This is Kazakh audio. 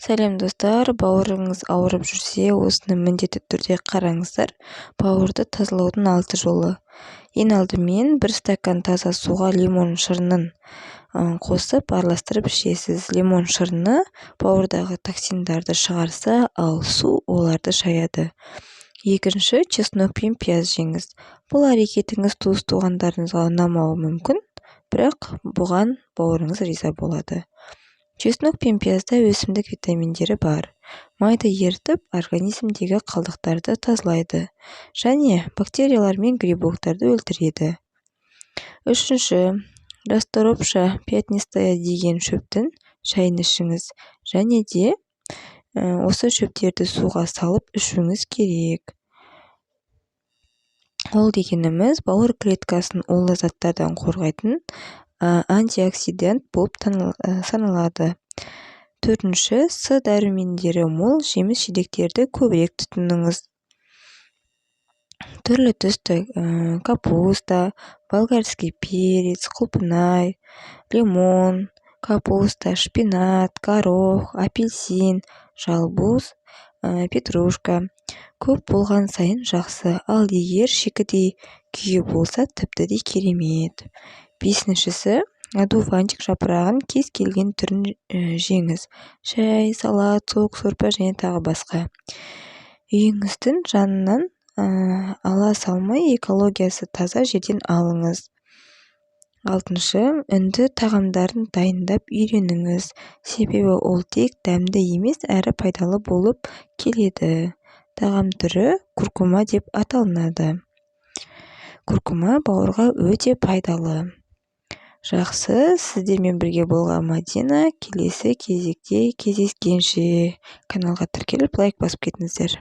Сәлем, достар! Бауырыңыз ауырып жүрсе, осыны міндетті түрде қараңыздар. Бауырды тазалаудың алты жолы. Ең алдымен бір стакан таза суға лимон шырынын қосып, араластырып ішесіз. Лимон шырыны бауырдағы токсиндарды шығарса, ал су оларды шаяды. Екінші, чеснок пен пияз жеңіз. Бұл әрекетіңіз туыс-туғандарыңызға ұнамауы мүмкін, бірақ бұған бауырыңыз риза болады. Чеснок пен пиязда өсімдік витаминдері бар. Майды ерітіп, организмдегі қалдықтарды тазалайды және бактериялар мен грибоктарды өлтіреді. Үшінші, расторопша пятнистая деген шөптің шайын ішіңіз және де осы шөптерді суға салып ішуіңіз керек. Ол дегеніміз бауыр клеткасын улы заттардан қорғайтын антиоксидант болып саналады. Төртінші, С дәрумендері мол жеміс-жидектерді көбірек тұтыныңыз. Түрлі түсті капуста, болгарский перец, құлпынай, лимон, капуста, шпинат, горох, апельсин, жалбуз, петрушка. Көп болған сайын жақсы, ал егер шикідей күйі болса, тіпті де керемет. Бесіншісі, одуванчик жапырағын кез келген түрін жеңіз: шай, салат, сок, сорпа және тағы басқа. Үйіңіздің жанынан ала салмай, экологиясы таза жерден алыңыз. Алтыншы, үнді тағамдарын дайындап үйреніңіз, себебі ол тек дәмді емес, әрі пайдалы болып келеді. Тағам түрі куркума деп аталынады. Куркума бауырға өте пайдалы. Жақсы, сіздермен бірге болған Мадина. Келесі кезекте кездескенше! Каналға тіркеліп, лайк басып кетіңіздер.